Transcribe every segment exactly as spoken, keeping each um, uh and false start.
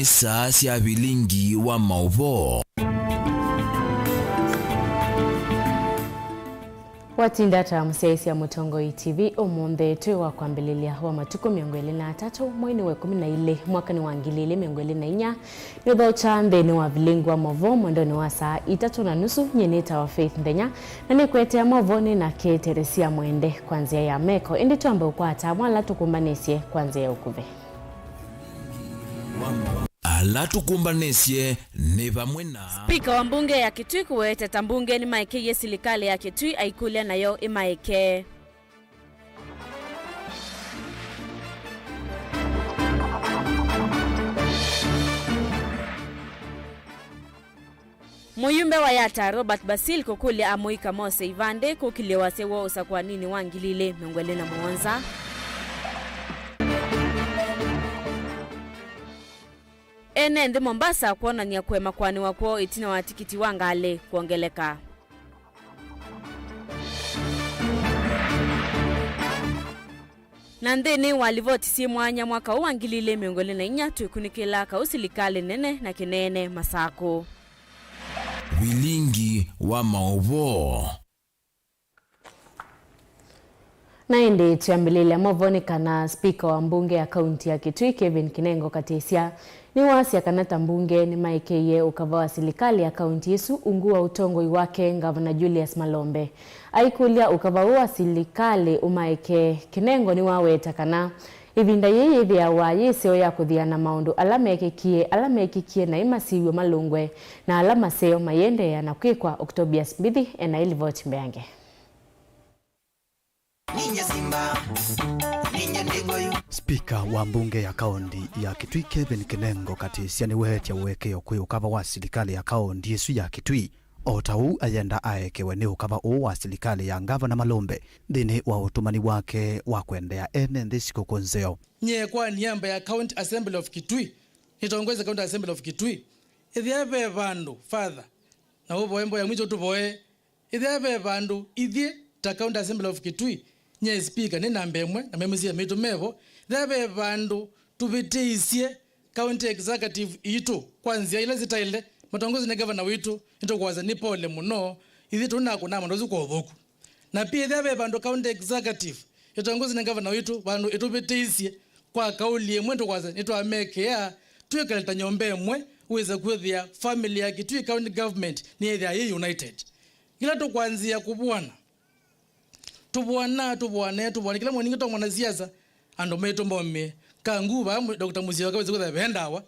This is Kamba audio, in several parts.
Saa sya vilingi wa maũvoo. Watinda ta mũsyaĩĩsya Mũtongoi T V ũmũnthĩ twĩ wa kwambĩlĩlya wa matukũ mĩongo ĩlĩ na atatũ, mweinĩ wa ĩkũmi na ilĩ, mwakanĩ wa ngili ilĩ mĩongo ĩlĩ na inya, nĩũthaũkya nthĩnĩ wa vilingi wa maũvoo mwendonĩ wa saa itatũ na nusu. Nyie nĩtawa Faith Nthenya, na nĩkũetea maũvoo nĩ nake Teresia Mwende kwa nzĩa ya meko, ĩndĩ twambe ũkwata amwe ala tũkũmbanĩsye kwa nzĩa ya ũkuvĩ. Ala tũkũmbanĩsye nĩ vamwe na. Spika wa mbunge ya Kitui kũweteta mbunge nĩmaekeiye silikalĩ ya Kitui aikũlya nayo ĩmaekee. Mũyumbe wa Yatta, Robert Basil, kũkũlya amũika mose ivandĩ kũkilya wasya woo ũsakũaninĩ wa ngili ilĩ mĩongo ĩlĩ na mũonza. Ene nthĩ Mombasa kwonany'a kũema kũanĩwa kwoo ĩtina wa tikiti wa ngalĩ kwongeleka. Na nthĩnĩ wa livoti syĩ mwanya mwaka ũũ wa ngili ilĩ mĩongo ĩlĩ na inya, twĩkunĩkĩlaa kaũ silikalĩ nene na kĩneene Masakũ. Vilingi wa maũvoo. Na ĩndĩ twĩambĩlĩlya maũvoo nĩ kana spika wa mbunge ya kaunti ya Kitui, Kevin Kinengo Katisya, nĩwasya kana ta mbunge nĩmaekeiye ũkava wa silikalĩ ya kaunti ĩsu ungu wa ũtongoi wake Ngavana Julius Malombe. Aikũlya ũkava ũũ wa silikalĩ ũmaekee, Kinengo nĩwaweta kana ĩvinda yĩĩ yĩthĩawa yĩ ĩseo ya kũthiana maũndũ ala mekĩkie, ala mekĩkie naĩ masiw'e malũngwe, na ala maseo mayĩendeea na kwĩkwa. Octobius Mbithi ena ĩ livoti mbeange. Ninye simba, ninye ndĩng'oyu. Spika wa mbunge ya kaunti ya Kitui Kevin Kinengo Katisya nĩweetye ũekeo kwĩ ũkava wa silikalĩ ya kaunti ĩsu ya Kitui, o ta ũu ayenda aekewe nĩ ũkava ũũ wa silikalĩ ya Ngavana Malombe nthĩnĩ wa ũtũmani wake wa kwendea ene nthĩ sikũkũ nzeo. Nyie kwa niamba ya County Assembly of Kitui, nĩtongoesye County Assembly of Kitui, ĩthĩa ve vandũ, Father, na ũvoe mboya mwitũ tũvoe, ĩthĩa ve vandũ ithyĩ ta County Assembly of Kitui, nyie Speaker nĩ namba ĩmwe na memũsia maitũ mevo, ĩthĩa ve vandũ tũvĩtĩisye County Executive itũ kwa nzĩa ila sitaĩle, matongozwe nĩ ngavana witũ, nĩtũkwasya nĩ pole mũno, ithyĩ tũnakũnaa maũndũ asu kwa ũthũku. Na pia ĩthĩa ve vandũ County Executive ĩtongozwe nĩ ngavana witũ, vandũ ĩtũvĩtĩisye kwa kauli ĩmwe, nĩtũkwasya nĩtwamekĩa, twĩkale ta nyũmba ĩmwe, wĩse kwĩthĩa family ya Kitui County Government nĩyĩthĩa yĩ united. Yĩla tũkwanzĩa kũvũana, tũvũanaa, tũvũanee, tũvũane. Kĩla mwĩingĩ twa mwanasiasa, andũ maitũ momĩe. Kangu vaa mwe-, Doctor Musyoka wĩsĩ kwĩthĩa ve ndawa.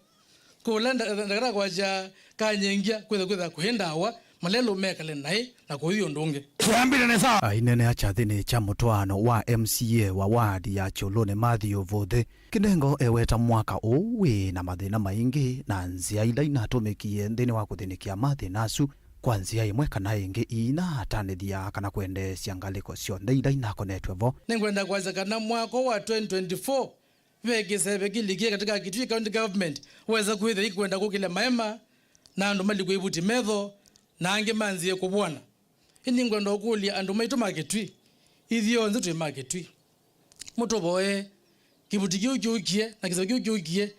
Kũla nda-, nda-, ndakĩla kwasya kanyengia kwĩthĩa kwĩthĩa kwĩ ndawa, malelũ mekale naĩ na kũthi ũndũ ũngĩ. Twambĩle nesa. Ainenea kyathĩnĩ kya mũtwaano wa M C A wa wadi ya Kyũlũnĩ Matthew Vuthi, Kinengo eweta mwaka ũũ wĩ na mathĩna maingĩ na nzĩa ila inatũmĩkie nthĩnĩ wa kũthĩnĩkĩa mathĩna asu. Kwa nzĩa ĩmwe kana ĩngĩ, iinaatanĩthya kana kwendeesya ngalĩko syonthe ila inakonetw'e vo. Nĩngwenda kwasya kana mwaka wa twenty twenty-four, ve kĩseve kĩlikie katĩ ka Kitui County Government wesa kwĩthĩa ikwenda kũkĩlya maema, na andũ malikw'a ivuti metho, na angĩ manzie kũvũana. Ĩndĩ nĩngwenda ũkũlya andũ maitũ ma Kitui, ithyonthe twĩ ma Kitui. Mũtũvoe, kĩvuti kĩu kĩũkie na kĩseve kĩu kĩũkie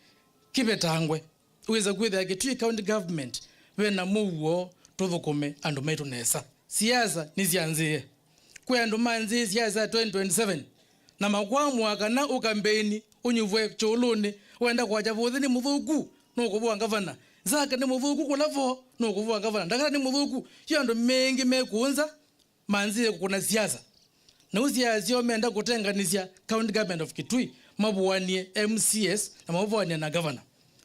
kĩvetangwe. Wĩsa kwĩthĩa Kitui County Government ve na mũuo, tũthũkũme andũ maitũ nesa. Siasa nĩsyanzĩe. Kwĩ andũ manzĩe siasa ya twenty twenty-seven na makwamũa kana ũkambeini ũnyuvwe Kyũlũnĩ, wenda kwakya Vuthi nĩ mũthũku, nũkũvũa ngavana. Zaka nĩ mũthũku kũla vo, nũkũvũa ngavana. Ndakala nĩ mũthũku, yu andũ mengĩ mekũnza manzĩe kũkũna siasa. Na ũu siasa syoo menda kũtenganĩsya County Government of Kitui, mavũanie M C As na mavũanie na governor.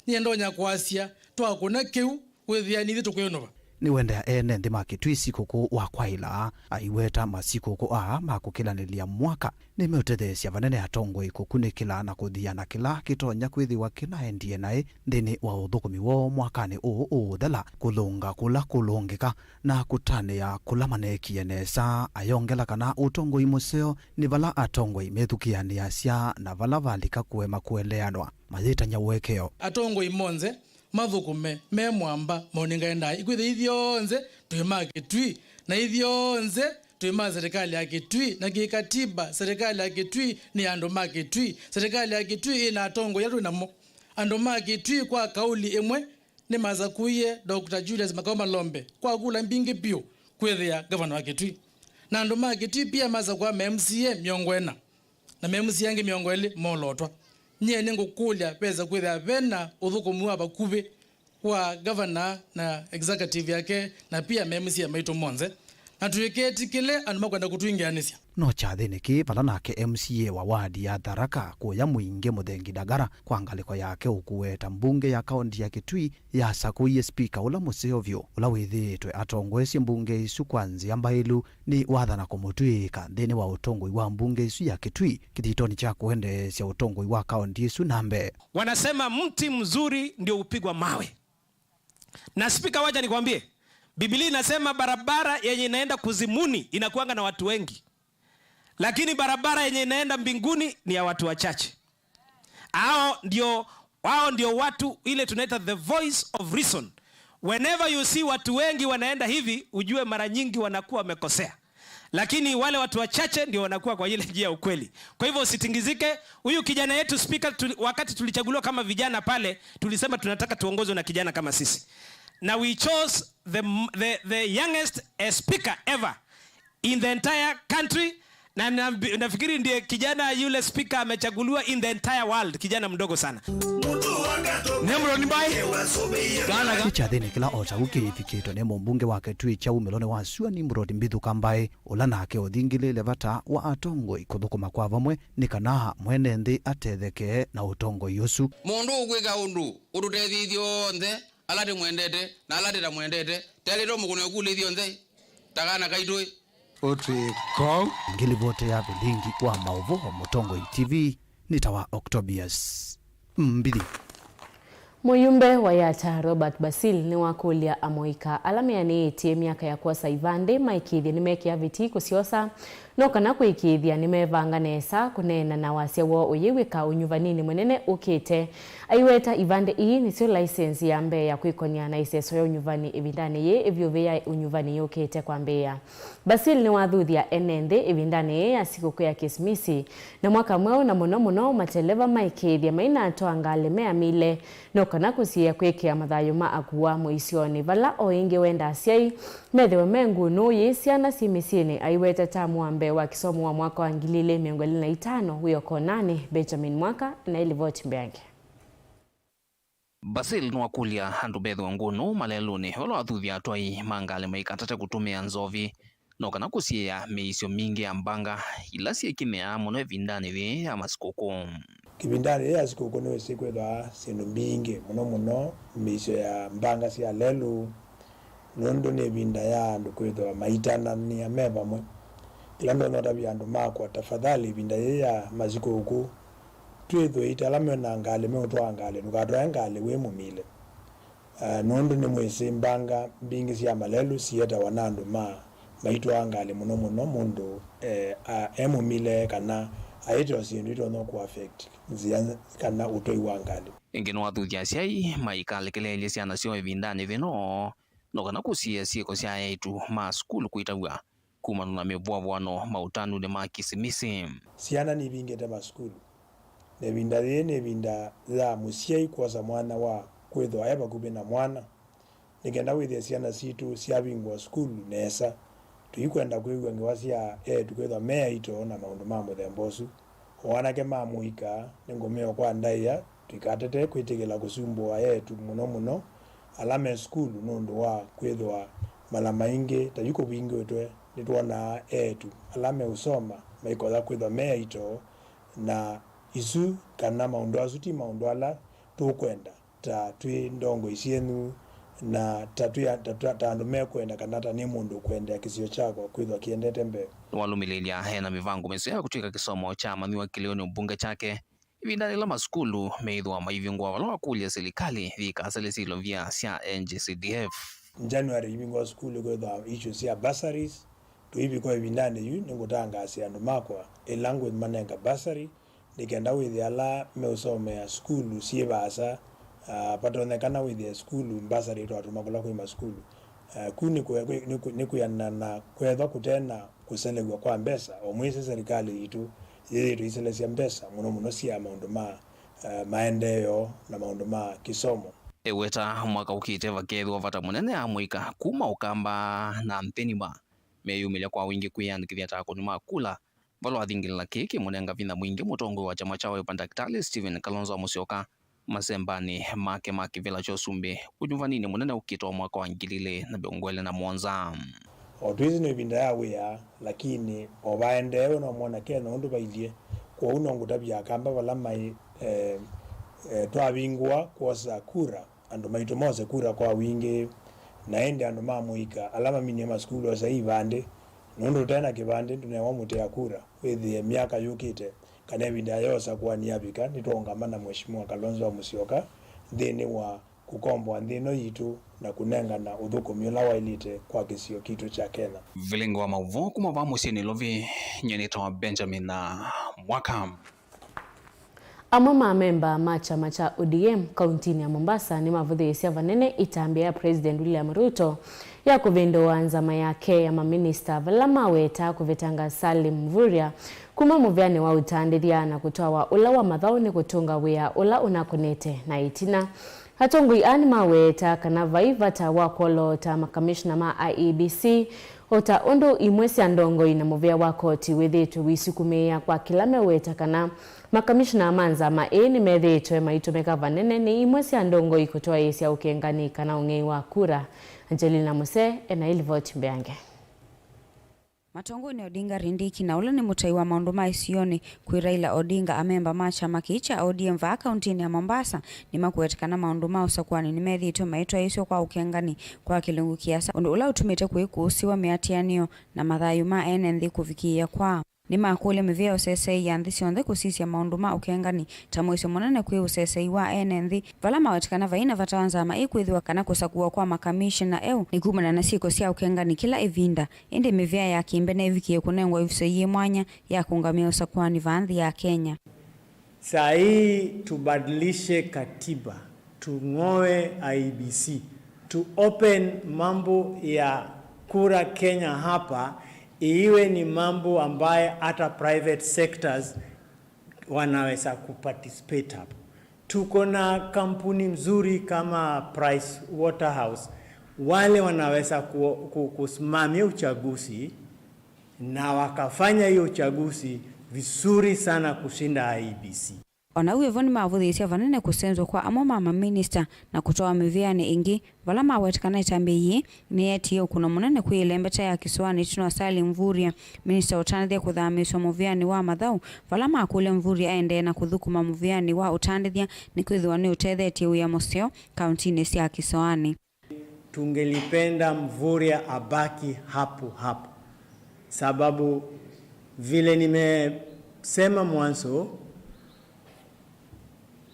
Nyie ndonya kwasya, twakũna kĩu, wĩthĩa nithyĩ tũkwĩũnũva. Nĩwendea ene nthĩ ma Kitui sikũkũ wa kwaĩla, aiweta masikũkũ aa ma kũkĩlanĩlya mwaka nĩmeũtetheesya vanene atongoi kũkunĩkĩla na kũthiana kĩla kĩtonya kwĩthĩwa kĩnaendie naĩ nthĩnĩ wa ũthũkũmi woo mwakanĩ ũũ ũũthela, kũlũnga kũla kũlũngĩka, na kũtanĩa kũla maneekie nesa. Ayongela kana ũtongoi mũseo nĩ vala atongoi methukĩanĩasya na vala valika kũema kũeleanwa, mayĩtany'a ũekeo. Atongoi monthe mathũkũme me mwamba maũnengae ndaĩa, ikwĩthĩa ithyonthe twĩ ma Kitui, na ithyonthe twĩ ma serikali ya Kitui, na kĩkatiba serikali ya Kitui nĩ andũ ma Kitui. Serikali ya Kitui ĩna atongoi ala twĩ namo. Andũ ma Kitui kwa kauli ĩmwe nĩmasakũie Doctor Julius Makau Malombe kwa kula mbingĩ vyũ kwĩthĩa ngavana wa Kitui. Na andũ ma Kitui pia masakũa ma M C A mĩongo ĩna, na ma M C A angĩ mĩongo ĩlĩ molotwa. Nyie nĩngũkũlya vesa kwĩthĩa vena ũthũkũmi wa vakuvĩ wa ngavana na executive yake, na pia ma M C A maitũ monthe, na tũiketĩkĩle andũ makwenda kũtwingĩanĩsya. No kyathĩnĩ kĩĩ vala nake M C A wa ward ya Tharaka kũya Mwingĩ Mũthengi Ndagara kwa ngalĩko yake ũkũweta mbunge ya kaũnti ya Kitui yasakũie spika ũla mũseo vyũ, ũla wĩthĩĩtwe atongoesye mbunge ĩsu kwa nzĩa mbaĩlu nĩ wathana kũmũtw'ĩĩka nthĩnĩ wa ũtongoi wa mbunge ĩsu ya Kitui kĩthitonĩ kya kũendeesya ũtongoi wa kaũnti ĩsu na mbee. Wanasema mti mzuri ndio hupigwa mawe. Na spika, wacha nikwambie, Biblia inasema barabara yenye inaenda kuzimuni inakuanga na watu wengi, lakini barabara yenye inaenda mbinguni ni ya watu wachache. Hao ndio, hao ndio watu ile tunaita the voice of reason. Whenever you see watu wengi wanaenda hivi, ujue mara nyingi wanakuwa wamekosea. Lakini wale watu wachache ndio wanakuwa kwa ile njia ya ukweli. Kwa hivyo usitingizike. Huyu kijana yetu spika, tuli-, wakati tulichaguliwa kama vijana pale, tulisema tunataka tuongozwe na kijana kama sisi. Na we chose the, the, the youngest, eh, speaker ever in the entire country. Na, na nafikiri ndiye kijana yule spika amechaguliwa in the entire world, kijana mdogo sana. Nimrod Mbai. Nĩ kyathĩnĩ kĩla o ta ũu kĩĩvikĩtwe nĩ mũmbunge wa Kitui kya umĩlonĩ wa sua Nimrod Mbithuka Mbai, ũla nake ũthingĩlĩĩle vata wa atongoi kũthũkũma kwa vamwe nĩ kana mwene nthĩ atetheke na ũtongoi ũsu. Mũndũ ũkwĩka ũndũ ũtũtethĩthye onthe, ala tũmwendete na ala tũtamwendete, telĩtwe mũkũne ũkulĩthyo nthĩ ta kana kaitũ. Ũtwĩko. Ngĩlivoti ya vilingi wa maũvoo Mũtongoi T V nĩ ta wa Octobius Mbithi. Mũyumbe wa Yatta Robert Basil nĩwakũlya amũika ala meanĩĩtye myaka ya kwosa ivandĩ maĩkĩĩthye nĩmekĩa vĩti kũsyosa, no kana kũĩkĩĩthya nĩmevanga nesa kũneena na wasya woo ũyĩw'ĩka ũnyuvaninĩ mũnene ũkĩte. Aiweta ivandĩ ii nĩsyo laisenzi ya mbee ya kwĩkony'a na ĩseso ya ũnyuvani ĩvindanĩ yĩĩ ĩvyũvĩ ya ũnyuvani yũkĩte kwambĩĩa. Basil nĩwathuthya ene nthĩ ĩvindanĩ yĩĩ ya sikũkũ ya Kĩsimisi na mwaka mweũ, na mũno mũno mateleva maĩkĩĩthye mainatwaa ngalĩ meamile, no kana kũsiĩĩa kwĩkĩa mathayũ ma akuwa mũisyonĩ, vala o ĩngĩ wenda asyai methĩwe me ngunũ yĩĩ syana syĩ mĩsyĩnĩ. Aiweta tamu wa mbee wa kĩsomo wa mwaka wa ngili ilĩ mĩongo ĩlĩ na itano wĩ o konanĩ. Benjamin Mwaka na ĩlivoti mbeange. Basil nĩwakũlya andũ methĩwe ngunũ malelũnĩ, ũla wathuthya atwai ma ngalĩ maikatate kũtũmĩa nzovi, no kana kũsiĩĩa mĩisyo mingĩ ya mbanga ila syĩkĩmĩaa mũno ĩvindanĩ yĩĩ ya masikũkũ. Ĩvindanĩ yĩĩ ya sikũkũ nĩwĩsĩ kwĩthwa syĩndũ mbingĩ, mũno mũno mĩisyo ya mbanga sya lelũ, nũndũ nĩ ĩvinda ya andũ kwĩthwa maitananĩa me vamwe. Kĩla ndonya ũtavya andũ makwa, tafadhali, ĩvinda yĩĩ ya masikũkũ, twĩthwe ite ala mena ngalĩ meũtwaa ngalĩ, ndũkatwae ngalĩ wĩ mũmile. Ah, nũndũ nĩmwĩsĩ mbanga mbingĩ sya malelũ sietawa na andũ ma maitwaa ngalĩ mũno mũno mũndũ, eh, a, e mũmile kana aĩte o syĩndũ itonya kũ affect nzĩa kana ũtwai wa ngalĩ. Ĩngĩ nĩwathuthya asyai maikalekeleelye syana syoo ĩvindanĩ yĩno, no kana kũsiĩĩa syĩko sya eĩtu ma sukulu kũitavw'a kumana na mĩvũavũano mautanunĩ ma Kĩsimisi. Syana nivingĩte masukulu, na ĩvinda yĩĩ nĩ ĩvinda ya mũsyai kwosa mwanya wa kwĩthwa e vakuvĩ na mwana, nĩ kenda wĩthĩe syana sitũ syavingũa sukulu nesa. Tũikwenda kwĩw'a ngewa sya eĩtu kwĩthwa me aito na maũndũ ma mũthemba ũsu. O anake ma mũika, nĩngũmeo kwa ndaĩa, tũikatete kwĩtĩkĩla kũsumbũa eĩtu mũno mũno ala me sukulu, nũndũ wa kwĩthĩwa mala maingĩ ta yu kũvingũĩtwe nĩtwonaa eĩtu ala meũsoma maikoya kwĩthwa me aito, na isu kana maũndũ asu ti maũndũ ala tũkwenda ta twĩ ndongoi syenyu, na ta twĩ a-, ta, ta, ta andũ mekwenda kana ta nĩ mũndũ ũkũendeea kĩsio kyakwa kwĩthwa kĩendete mbee. Nĩwalũmĩlĩĩlya ena mĩvango mĩseo ya kũtw'ĩka kĩsomo kya amanyĩw'a kĩlĩonĩ ũmbunge kyake ĩvindanĩ yĩla masukulu meĩthĩwa maivingũa, vala wakũlya silikalĩ yĩkasalĩsye ilovia sya N G C D F. January ivingũa sukulu kwĩthwa issue sya bursaries, tũivika ĩvindanĩ yu nĩngũtangaasya andũ makwa ĩla ngũmanenga bursary, nĩ kenda wĩthĩe ala meũsomea sukulu syĩ vaasa, ah, vatonyekana wĩthĩe sukulu mbasarĩ twatũma kũla kwĩ masukulu. Ah, ku nĩ kwĩ-, kwĩ-, nĩ kwĩ-, nĩ kwĩanana na kwethwa kũte na kũselew'a kwa mbesa. O mwĩsĩ, silikalĩ yitũ yĩthĩĩtwe ĩiselesya mbesa mũno mũno sya maũndũ ma, eh, maendeeo na maũndũ ma kĩsomo. Eweta mwaka ũkĩte vakeethĩwa vata mũnene amũika kuma Ũkamba na nthĩ nima meyumĩlya kwa wingĩ kwĩyandĩkĩthya ta akũni ma kula, vala wathingĩlĩla kĩĩ kĩmũnenga vinya mwingĩ mũtongoi wa kyama kya Wiper Ndakĩtalĩ Stephen Kalonzo Musyoka masembanĩ make ma kĩvĩla kya ũsumbĩ ũnyuvaninĩ mũnene ũkĩte wa mwaka wa ngili ilĩ na mĩongo ĩlĩ na mũonza. O twĩsĩ nĩ ĩvinda ya wĩa, lakini o vaendeewe no mwona Kenya ũndũ vailyĩ. Kwoou no ngũtavye Akamba vala maĩ, eh, eh, twavingũa kwosa kura, andũ maitũ mose kura kwa wingĩ, na ĩndĩ andũ ma mũika ala maminie masukulu ose ivandĩ, nũndũ tũte na kĩvandĩ ndũnewa mũtea kura. Wĩthĩe myaka yũkĩte kana ĩvinda ya yosa kũani yavika, nĩtwaũngama na Mheshimiwa Kalonzo wa Musyoka nthĩnĩ wa kũkomboa nthĩ ĩno yitũ na kũnengana ũthũkũmi ũla waĩlĩte kwa kĩsio kitũ kya Kenya. Vilingi wa maũvoo kuma vaa mũsyĩ Nairobi, nyie nĩtawa Benjamin na Mwaka. Amwe ma amemba ma kyama kya O D M kauntinĩ ya Mombasa nĩmavũthĩĩsya vanene ĩtambya ya President William Ruto ya kũvĩndũa nzama yake ya maminista, vala maweta kũvetanga Salim Mvurya kuma mũvĩanĩ wa ũtandĩthya na kũtwawa ũla wa mathaũ nĩ kũtũnga wĩa ũla ũnakonete na ĩtina. Atongoi aa nĩmawetaa kana vai vata wa kwoloota makamishna ma I E B C, o ta ũndũ imwe sya ndongoi na mũvĩa wa koti wĩthĩĩtwe ũisukumĩĩa kwa kĩla meweta kana makamishna ma nzama ĩĩ nĩmethĩĩtwe maitũmĩka vanene nĩ imwe sya ndongoi kũtwaĩĩsya ũkengani kana ũng'ei wa kura. Angelina Muse ena ĩlivoti mbeange. Matongoi nĩ Odinga Rindiki na ũla nĩ mũtai wa maũndũ ma isionĩ kwĩ Raila Odinga. Amemba ma kyama kĩĩ kya O D M vaa kauntinĩ ya Mombasa nĩmakwete kana maũndũ ma ũsakũani nĩmethĩĩtwe maitwaĩĩsw'a kwa ũkengani kwa kĩlungu kĩasa, ũndũ ũla ũtumĩte kũikũsĩwa mĩatĩanĩo na mathayũ ma ene nthĩ kũvikĩĩa kwaa. Nĩmakũlya mĩvĩa ũseseĩ ya nthĩ syonthe kũsisya maũndũ ma ũkengani ta mũisyo mũnene kwĩ ũseseĩ wa ene nthĩ, vala maweta kana vai na vata wa nzama ĩĩ kwĩthĩwa kana kũsakũwa kwa makamishina eũ nĩ kumana na syĩko sya ũkengani kĩla ĩvinda. Ĩndĩ mĩvĩa ya kĩmbene ĩvikĩe kũnengwa ĩvuso yĩ mwanya ya kũũngamĩa ũsakũani vaa nthĩ ya Kenya. Saa hii tubadilishe katiba, tung'oe I E B C, tu open mambo ya kura Kenya hapa, iwe ni mambo ambaye hata private sectors wanaweza kuparticipate hapo. Tuko na kampuni mzuri kama Price Waterhouse, wale wanaweza ku-, ku-, kusimamia uchaguzi na wakafanya hiyo uchaguzi vizuri sana kushinda I E B C. O na ũu vo nĩmavũthĩĩsya vanene kũsenzwa kwa amwe ma maminista na kũtwawa mĩvĩanĩ ĩngĩ, vala maweta kana ĩtambya yĩĩ nĩyeetie ũkũno mũnene kwĩ ĩlembeta ya kĩsoanĩ ĩtina wa Salim Mvurya, minista ũtanĩthya kũthamĩĩswa mũvĩanĩ wa mathaũ, vala makũlya Mvurya aendee na kũthũkũma mũvĩanĩ wa ũtanĩthya nĩkwĩthĩwa nĩũtethetye wĩa mũseo kauntinĩ sya kĩsoanĩ. Tungelipenda Mvurya abaki hapo hapo, sababu vile nimesema mwanzo,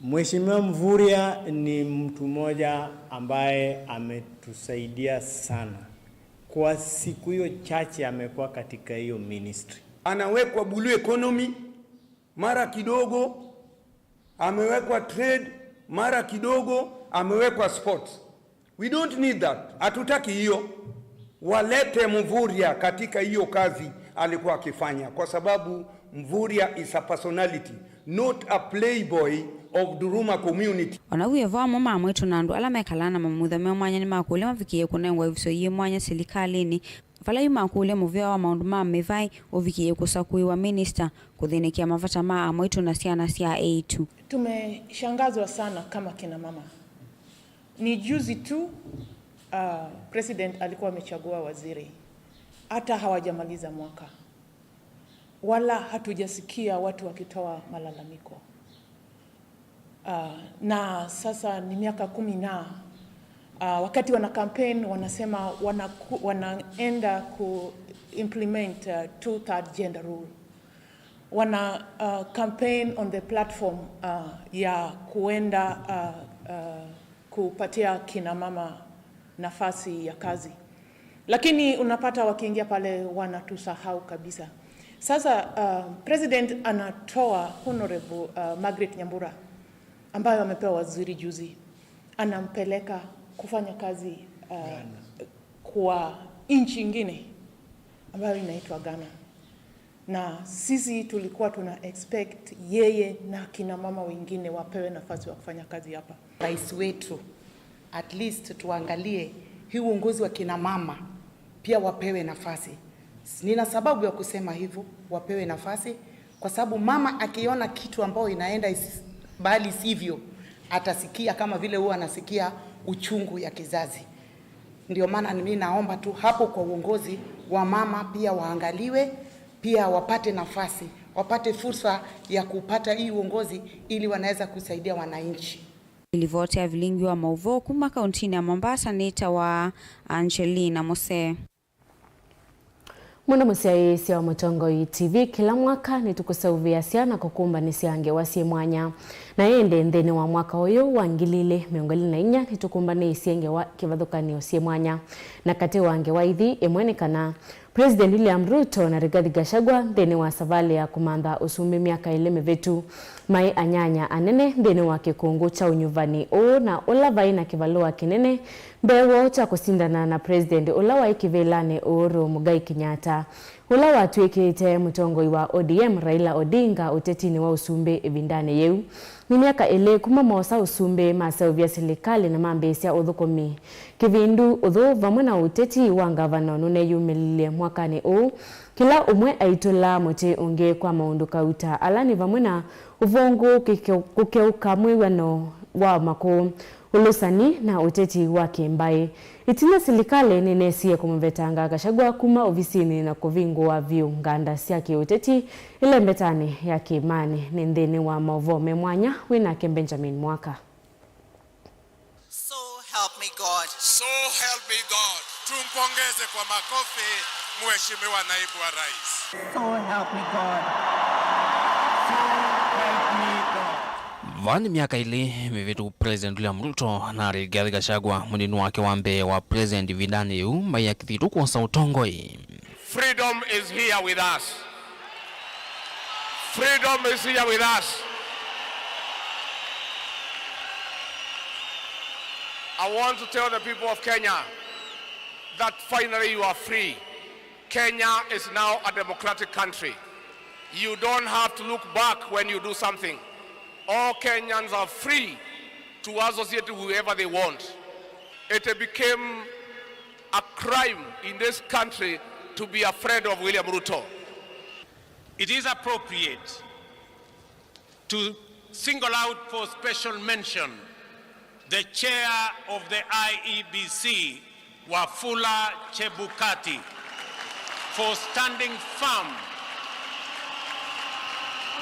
Mheshimiwa Mvurya ni mtu mmoja ambaye ametusaidia sana kwa siku hiyo chache amekuwa katika hiyo ministry. Anawekwa blue economy, mara kidogo amewekwa trade, mara kidogo amewekwa sports. We don't need that. Hatutaki hiyo. Walete Mvurya katika hiyo kazi alikuwa akifanya, kwa sababu Mvurya is a personality, not a playboy of Duruma community. O na wĩ vo, amwe ma amwaitũ na andũ ala mekalaa na mamutha me mwanya nĩmakũlya mavikĩĩe kũnengwa ĩvuso yĩ mwanya silikalĩnĩ, vala yu makũlya mũvĩa wa maũndũ ma mĩvaĩ ũvikĩĩe kũsakũĩwa minista kũthĩnĩkĩa mavata ma amwaitũ na syana sya eĩtu. Tumeshangazwa sana kama kina mama. Ni juzi tu, uh, president alikuwa amechagua waziri. Hata hawajamaliza mwaka. Wala hatujasikia watu wakitoa malalamiko. Uh, na sasa ni miaka kumi na, uh, wakati wana campaign wanasema wanaku-, wanaenda ku implement, uh, two third gender rule. Wana, uh, campaign on the platform, uh, ya kuenda, uh, uh, kupatia kina mama nafasi ya kazi. Lakini unapata wakiingia pale wanatusahau kabisa. Sasa, uh, president anatoa Honorable, uh, Margaret Nyambura ambayo amepewa waziri juzi, anampeleka kufanya kazi, uh, kwa nchi ingine ambayo inaitwa Ghana. Na sisi tulikuwa tuna expect yeye na kina mama wengine wapewe nafasi wa kufanya kazi hapa. Rais wetu, at least tuangalie hii uongozi wa kina mama pia wapewe nafasi. Nina sababu ya kusema hivyo, wapewe nafasi, kwa sababu mama akiona kitu ambayo inaenda is-, bali sivyo, atasikia kama vile huwa anasikia uchungu ya kizazi. Ndio maana mimi naomba tu hapo kwa uongozi, wa mama pia waangaliwe, pia wapate nafasi, wapate fursa ya kupata hii uongozi ili wanaweza kusaidia wananchi. Livoti ya vilingi wa mauvoo kuma kauntinĩ ya Mombasa nĩ ta wa Angelina Mose. Mũno mũsyaĩĩsya wa Mũtongoi T V, kĩla mwaka nĩtũkũseũvĩasya na kũkũmbanĩsya ngewa syĩ mwanya. Na ĩndĩ nthĩnĩ wa mwaka ũyũ wa ngili ilĩ mĩongo ĩlĩ na inya nĩtũkũmbanĩisye ngewa kĩvathũkanĩo syĩ mwanya. Na katĩ wa ngewa ithi, ĩmwe nĩ kana President William Ruto na Rigathi Gachagua nthĩnĩ wa savalĩ ya kũmantha ũsumbĩ myaka ĩlĩ mĩvĩtu, maĩ anyanya anene nthĩnĩ wa kĩkũngũ kya ũnyuvani ũũ, na ũla vaĩ na kĩvalũa kĩnene mbee woo kya kũsindana na President ũla waĩ kĩvĩlanĩ, Uhuru Muigai Kenyatta, ũla watw'ĩkĩte mũtongoi wa O D M Raila Odinga ũtetinĩ wa ũsumbĩ ĩvindanĩ yĩu. Nĩ myaka ĩlĩ kuma moosa ũsumbĩ, maseũvya silikalĩ na mambĩĩsya ũthũkũmi. Kĩvindu, ũthũ vamwe na ũteti wa ngavana nũneyumĩlilye mwakanĩ ũũ. Kĩla ũmwe aitũlaa mũtĩ ũngĩ kwa maũndũ kauta, ala nĩ vamwe na ũvũngũ, kĩke-, kũkeũka mwĩw'ano wa makũũ, ũlũsani na ũteti wa kĩmbaĩ. Ĩtina silikalĩ nĩnesie kũmũvetanga Gachagua kuma ovisinĩ na kũvingũa vyũ nganda sya kĩũteti ĩlembetanĩ ya kĩĩmanĩ. Nĩ nthĩnĩ wa maũvoo me mwanya wĩ nake Benjamin Mwaka. So help me God. So help me God. Tumpongeze kwa makofi, Mheshimiwa Naibu wa Rais. So help me God. So help me God. Vaa nĩ myaka ĩlĩ mĩvĩtu, President William Ruto na Rigathi Gachagua, mũnini wake wa mbee wa President ĩvindanĩ yĩu, maiakĩthitwe kwosa ũtongoi. Freedom is here with us. Freedom is here with us. I want to tell the people of Kenya that finally you are free. Kenya is now a democratic country. You don't have to look back when you do something. All Kenyans are free to associate whoever they want. It became a crime in this country to be afraid of William Ruto. It is appropriate to single out for special mention the chair of the I E B C, Wafula Chebukati, for standing firm,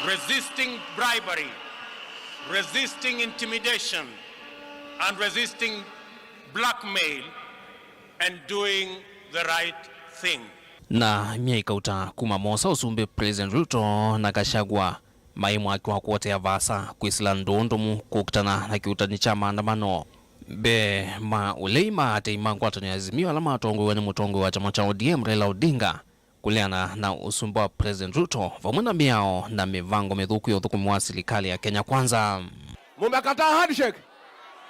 resisting bribery, resisting intimidation, and resisting blackmail, and doing the right thing. Na myei kauta kuma moosa ũsumbĩ, President Ruto na Gachagua maĩ mwaki wa kũotea vaasa kwĩsĩla ndũũ ndũmu kũkitana na kĩuutani kya maandamano. Mbee ma ũlei ma atei ma ngwatanĩo ya Azimio ala matongoew'e nĩ mũtongoi wa kyama kya O D M Raila Odinga, kũleana na ũsumbĩ wa President Ruto, vamwe na mĩao na mĩvango mĩthũku ya ũthũkũmi wa silikalĩ ya Kenya Kwanza. Mumekataa handshake?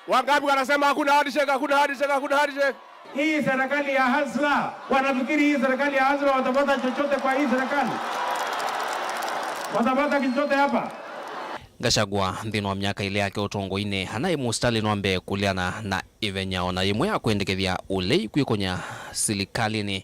Wangapi wanasema hakuna handshake, hakuna handshake, hakuna handshake? Hii serikali ya hasla, wanafikiri hii serikali ya hasla watapata chochote kwa hii serikali? Watapata chochote hapa? Gachagua, nthĩnĩ wa myaka ĩlĩ yake ũtongoinĩ, anaĩ mũsitalĩnĩ wa mbee kũleana na ĩvenya o na yĩmwe ya kwendekethya ũlei kwĩkony'a silikalĩnĩ.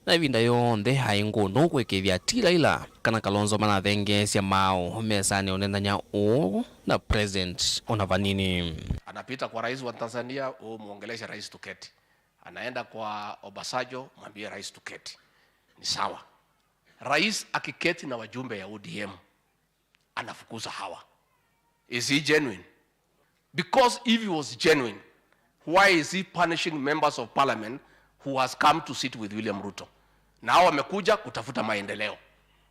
Na ĩvinda yonthe aĩ ngũndũ kwĩkĩĩthya ti Raila kana Kalonzo manathengeesya maaũ mesanĩ ũnenany'a ũũ na President ona vanini. Anapita kwa rais wa Tanzania, "Huu mwongeleshe rais tuketi." Anaenda kwa Obasanjo, "Mwambie rais tuketi." Ni sawa. Rais akiketi na wajumbe ya O D M, anafukuza hawa. Is he genuine? Because if he was genuine, why is he punishing members of parliament who has come to sit with William Ruto? Na hao wamekuja kutafuta maendeleo.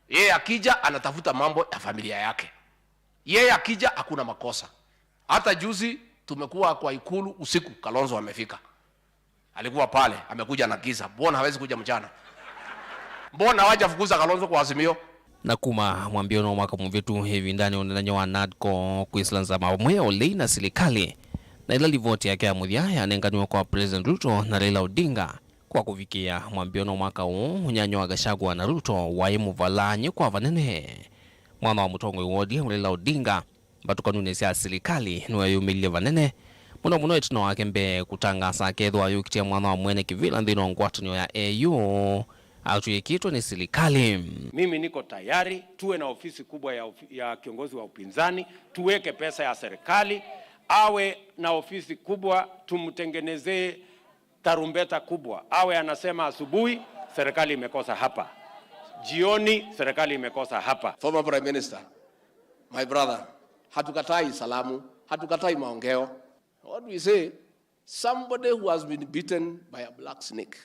Yeye akija anatafuta mambo ya familia yake. Yeye akija hakuna makosa. Hata juzi tumekuwa kwa ikulu usiku, Kalonzo amefika. Alikuwa pale, amekuja na giza. Mbona hawezi kuja mchana? Mbona hawajafukuza Kalonzo kwa Azimio? Na kuma mwambĩĩonĩ wa mwaka mũvĩtu, ĩvindanĩ ya ũnenany'a wa NADCO, kwĩsĩla nzama vamwe ya ũlei na silikalĩ, na ĩla livoti yake ya mũthya yanenganiwe kwa President Ruto na Raila Odinga, Kwa kũvikĩĩa mwambĩĩonĩ wa mwaka ũũ, ũnyanya wa Gachagua na Ruto waĩ mũvalany'e kwa vanene. Mwana wa mũtongoi wa O D M Raila Odinga mbatũkanunĩ sya silikalĩ nĩweeyumĩlilye vanene, mũno mũno ĩtina wake mbee kũtangaasa akethĩwa ayũkitĩa mwana wa mwene kĩvĩla nthĩnĩ wa ngwatanĩo ya A U atw'ĩkĩtwe nĩ silikalĩ. Mimi niko tayari tuwe na ofisi kubwa ya ofi-, ya kiongozi wa upinzani, tuweke pesa ya serikali, awe na ofisi kubwa, tumtengenezee tarumbeta kubwa, awe anasema asubuhi, "Serikali imekosa hapa." Jioni, "Serikali imekosa hapa." Former Prime Minister, my brother, hatukatai salamu, hatukatai maongeo. What we say, somebody who has been bitten by a black snake,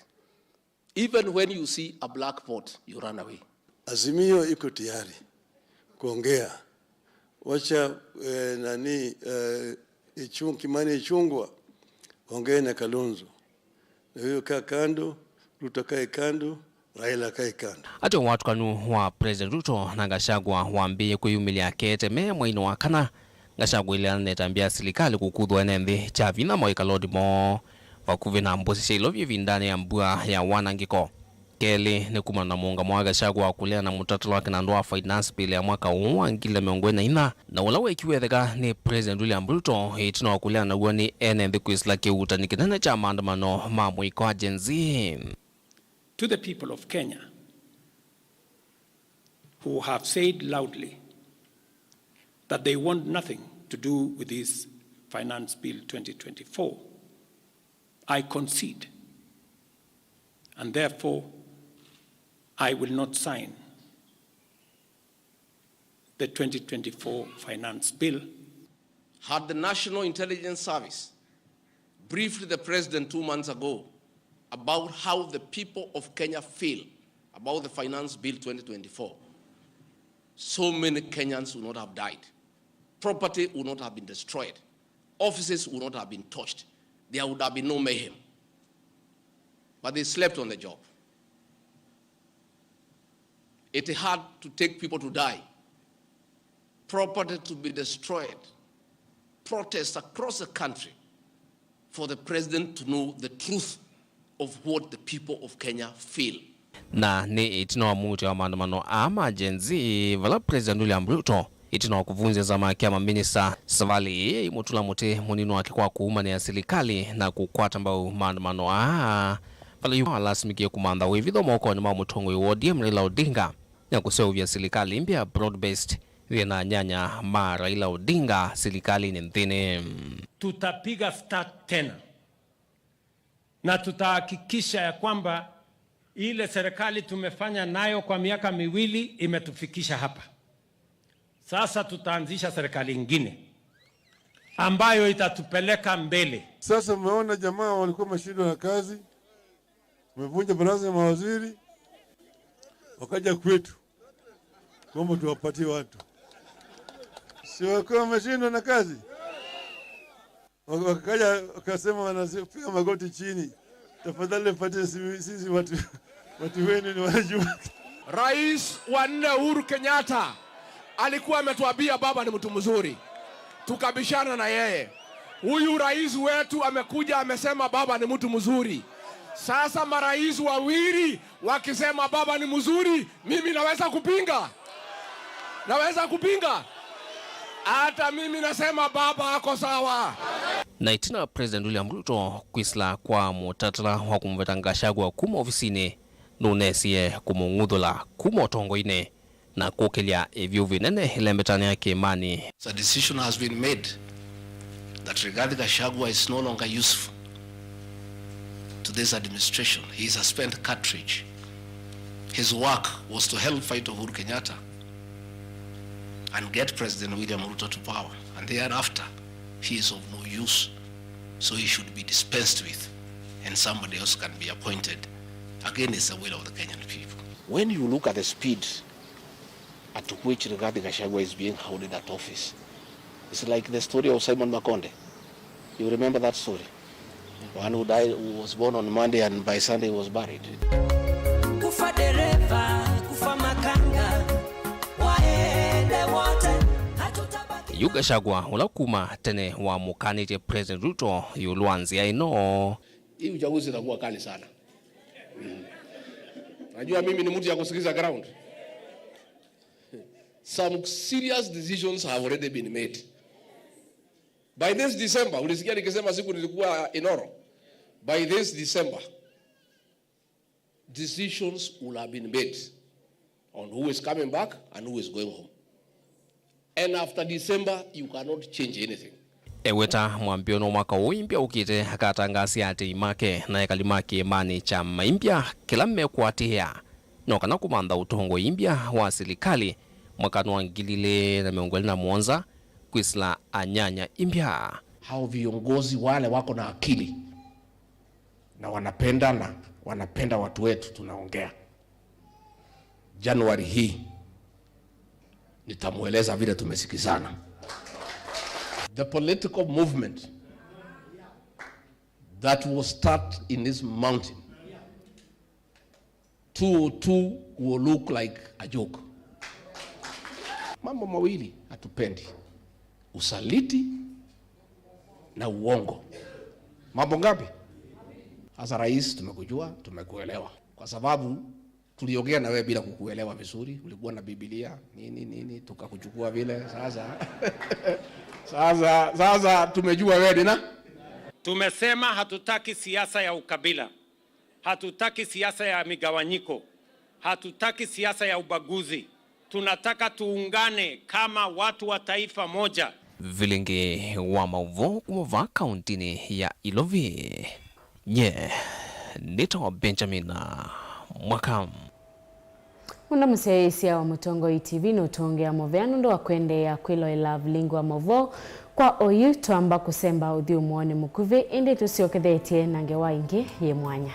even when you see a black pot, you run away. Azimio iko tayari kuongea. Wacha, eh, nani, eh, Ichung-, Kimani Ichungwa ongee na Kalonzo. Na huyo kaa kando, Ruto kae kando, Raila kae kando. Atĩ ũwatukanu wa President Ruto na Gachagua wambĩĩe kwĩyumĩlya akete me mweinĩ wa kana, Gachagua ĩla ananeta mbĩa silikalĩ kũkuthwa ene nthĩ kya vinya moĩkalonĩ moo vakuvĩ na mbũsĩ sya ilovi ĩvindanĩ ya mbua ya wanangĩko. Kelĩ, nĩ kumana na mũũngamo wa Gachagua wa kũleana na mũtatala wa kĩnandũ wa Finance Bill ya mwaka ũũ wa ngili na mĩongo ĩna na inya, na ũla weekiwe etheka nĩ President William Ruto ĩtina wa kũleana naw'o nĩ ene nthĩ kwĩsĩla kĩuutani kĩnene kya maandamano ma mũiko wa Gen Z. To the people of Kenya who have said loudly that they want nothing to do with this Finance Bill twenty twenty-four, I concede, and therefore I will not sign the twenty twenty-four Finance Bill. Had the National Intelligence Service briefed the president two months ago about how the people of Kenya feel about the Finance Bill twenty twenty-four, so many Kenyans would not have died. Property would not have been destroyed. Offices would not have been torched. There would have been no mayhem. But they slept on the job. It had to take people to die, property to be destroyed, protests across the country for the president to know the truth of what the people of Kenya feel. Na nĩ ĩtina wa mũuta wa maandamano aa ma Gen Z, vala President William Ruto ĩtina wa kũvunzya nzama yake ya maminista, savalĩ ĩĩ yaimũtũla mũtĩ mũnini wake kwa kũumanĩa silikalĩ na kũkwata mbau maandamano aa, vala yu alasimĩkie kũmantha wĩvitho mokonĩ ma mũtongoi wa O D M Raila Odinga na kũseũvya silikalĩ ĩmbya ya broad-based yĩ na anyanya ma Raila Odinga silikalĩnĩ nthĩnĩ. Tutapiga start tena. Na tutahakikisha ya kwamba ile serikali tumefanya nayo kwa miaka miwili imetufikisha hapa. Sasa tutaanzisha serikali ingine ambayo itatupeleka mbele. Sasa umeona jamaa walikuwa wameshindwa na kazi, wamevunja baraza ya mawaziri, wakaja kwetu kuomba tuwapatie watu. Si walikuwa wameshindwa na kazi? Wak-, wakaja wakasema, wanapiga magoti chini, "Tafadhali mpatie sisi, sisi watu, watu wenu ni wanajua." Rais wa nne Uhuru Kenyatta alikuwa ametuambia baba ni mtu mzuri, tukabishana na yeye. Huyu rais wetu amekuja amesema baba ni mtu mzuri. Sasa marais wawili wakisema baba ni mzuri, mimi naweza kupinga? Naweza kupinga? Hata mimi nasema baba ako sawa. Na ĩtina President William Ruto kwĩsĩla kwa mũtatala wa kũmũveta Gachagua kuma ovisinĩ, nũnesie kũmũng'uthũla kuma ũtongoinĩ na kũkĩlya ĩvyũvu ĩnene ĩlembetanĩ ya kĩĩmanĩ. A decision has been made that Rigathi Gachagua is no longer useful to this administration. He is a spent cartridge. His work was to help fight Uhuru Kenyatta and get President William Ruto to power. And thereafter, he is of no use. So he should be dispensed with, and somebody else can be appointed against the will of the Kenyan people. When you look at the speed at which Rigathi Gachagua is being hounded at office, it's like the story of Simon Makonde. You remember that story? One who died, who was born on Monday and by Sunday was buried. Kufa dereva, kufa makanga, waende wote, hatutabaki. Yu Gachagua, ũla kuma tene wamũkanĩtye President Ruto ĩũlũ wa nzĩa ĩno. Hii uchaguzi itakuwa kali sana. Najua mimi ni mtu ya kusikiza ground. Some serious decisions have already been made. By this December, ulisikia nikisema siku nilikuwa Inoro. By this December, decisions will have been made on who is coming back and who is going home. And after December, you cannot change anything. Eweta mwambĩĩo wa mwaka ũũ Imbya ũkĩte akatangaasya atei make na ekali ma kĩĩmanĩ kya Maimbya kĩla mekwatĩĩa no kana kũmantha ũtongoi Imbya wa silikalĩ mwakanĩ wa ngili ilĩ na mĩongo ĩlĩ na mũonza kwĩsĩla anyanya Imbya. Hao viongozi wale wako na akili na wanapenda na wanapenda watu wetu, tunaongea. Januari hii nitamweleza vile tumesikizana. The political movement that will start in this mountain, two oh two will look like a joke. Mambo mawili hatupendi: usaliti na uongo. Mambo ngapi? Sasa rais, tumekujua, tumekuelewa, kwa sababu tuliongea na wewe bila kukuelewa vizuri. Ulikuwa na Biblia nini nini, tukakuchukua vile. Sasa sasa sasa tumejua wewe ni na. Tumesema hatutaki siasa ya ukabila, hatutaki siasa ya migawanyiko, hatutaki siasa ya ubaguzi. Tunataka tuungane kama watu wa taifa moja. Vilingi wa maũvoo kuma vaa kauntinĩ ya Ilovi. Nye nĩtawa Benjamin Mwaka. Mũno mũsyaĩĩsya wa Mũtongoi T V nũtũngĩa mũvea nũndũ wa kwendeea kwĩloela vilingi wa maũvoo. Kwa oyu, twamba kũsemba ũthyũmũonĩ mũkuvĩ, ĩndĩ tũsyokethetye na ngewa ĩngĩ yĩ mwanya.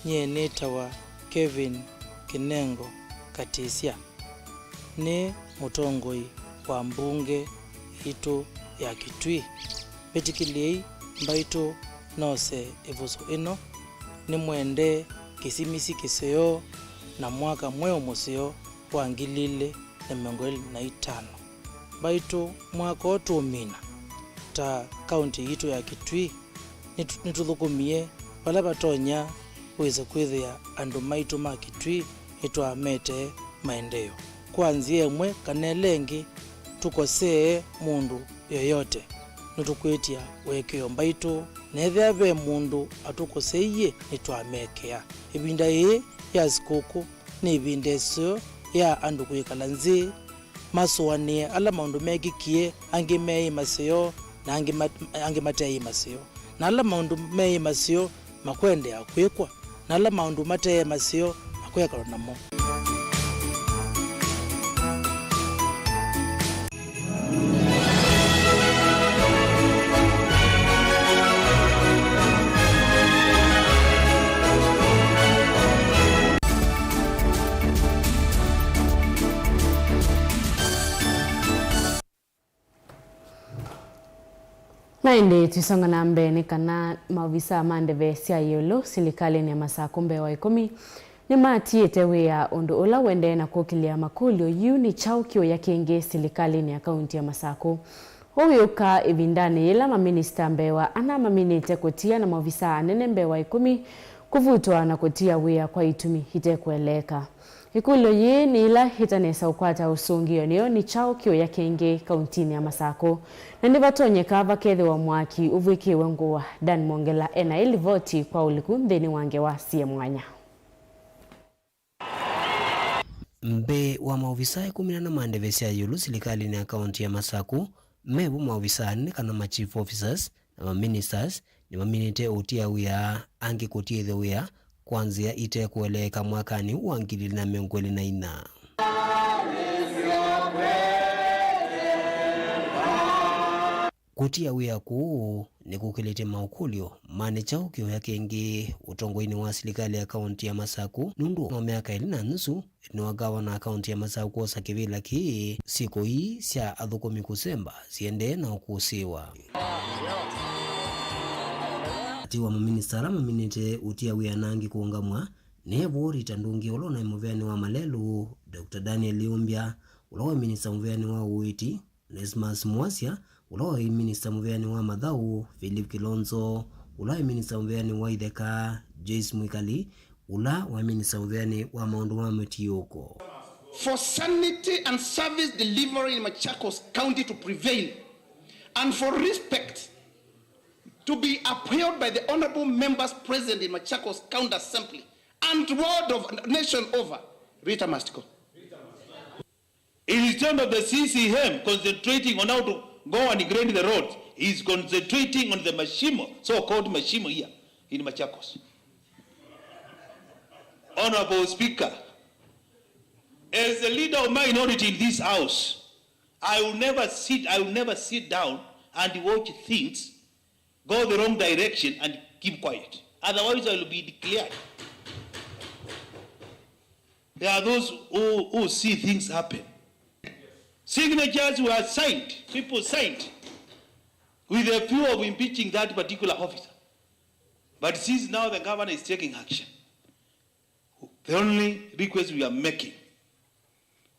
Nyie nĩtawa Kevin Kinengo Katisya. Nĩ mũtongoi wa mbunge yitũ ya Kitui. Mbĩtĩkĩlyei mbaitũ nose ĩvuso ĩno. Nĩmwendee kĩsimisi kĩseo na mwaka mweũ mũseo wa ngili ilĩ na mĩongo ĩlĩ na itano. Mbaitũ, mwaka ũũ tũũmina ta kaunti yitũ ya Kitui, nĩtũ-, nĩtũthũkũmie vala vatonya wĩse kwĩthĩa andũ maitũ ma Kitui nĩtwametee maendeeo. Kwa nzĩa ĩmwe kana ĩla ĩngĩ, tũkosee mũndũ yoyote, nĩtũkwĩtya ũekeo mbaitũ, na ethĩwa ve mũndũ atũkoseie, nĩtwamekea. Ĩvinda yĩĩ ya sikũkũ nĩ ĩvinda ĩseo ya andũ kwĩkala nzĩ, masũanĩe ala maũndũ mekĩkie, angĩ meĩ maseo, na angĩ mat-, angĩ mateĩ maseo. Na ala maũndũ meĩ maseo makwendeea kwĩkwa, na ala maũndũ mateĩ maseo makwekalwa namo. Na ĩndĩ tũisonga na mbee nĩ kana maovisaa ma ndeve sya ĩũlũ silikalĩnĩ ya Masakũ mbee wa ĩkũmi nĩmatiĩte wĩa ũndũ ũla ũendee na kũkĩlya makũlyo yu nĩ kyaũ kĩũya kĩngĩ silikalĩnĩ ya kaunti ya Masakũ. Ũu wĩũka ĩvindanĩ yĩla maminista mbee wa ana maminĩte kũtia na maovisaa anene mbee wa ĩkũmi kũvutwa na kũtia wĩa kwa itumi itekũeleeka. Ĩkũlyo yĩĩ nĩ ĩla ĩtanesa ũkwata ũsũngĩo nĩyo nĩ kyaũ kĩũya kĩngĩ kauntinĩ ya Masakũ, na nĩvatonyeka vakethĩwa mwaki ũvw'ĩkĩwe ngũa. Dan Mwongela ena ĩlivoti kwa ũliku nthĩnĩ wa ngewa syĩ mwanya. Mbee wa maovisaa ĩkũmi na ana ma ndeve sya ĩũlũ silikalĩnĩ ya kaunti ya Masakũ, mevo maovisaa anene kana ma chief officers, na ma ministers nĩmaminĩte ũtia wĩa, angĩ kũtiĩthya wĩa kwa nzĩa itekũeleeka mwakanĩ wa ngili ilĩ na mĩongo ĩlĩ na inya. Kũtia wĩa kũũ nĩkũkĩlĩtye maũkũlyo ma nĩ kyaũ kĩũya kĩngĩ ũtongoinĩ wa silikalĩ ya kaunti ya Masakũ, nũndũ no myaka ĩlĩ na nusu nĩ wa ngavana wa kaunti ya Masakũ kwosa kĩvĩla kĩĩ, syĩko ii sya athũkũmi kũsemba siendee na ũkũsĩĩwa. Atĩ wa maminista ala maminĩte ũtia wĩa na angĩ kũũngamw'a, Nĩ vo Rita Ndungi, ũla ũnaĩ mũveanĩ wa malelũ, Doctor Daniel Iumbya, ũla waĩ minista mũveanĩ wa ũiiti, Onesmus Mwasya, ũla waĩ minista mũveanĩ wa mathaũ, Philip Kilonzo, ũla waĩ minista mũveanĩ wa itheka, Joyce Mwikali, ũla waĩ minista mũveanĩ wa maũndũ ma mũtiũko. For sanity and service delivery in Machakos County to prevail, and for respect to be upheld by the honorable members present in Machakos County Assembly and world of nation over, Rita must go. Instead of the C C M concentrating on how to go and grade the roads, he is concentrating on the mashimo, so-called mashimo here in Machakos. Honorable Speaker, as the leader of minority in this house, I will never sit, I will never sit down and watch things go the wrong direction and keep quiet. Otherwise, I will be declared. There are those who, who see things happen. Signatures were signed, people signed, with a view of impeaching that particular officer. But since now the governor is taking action, the only request we are making,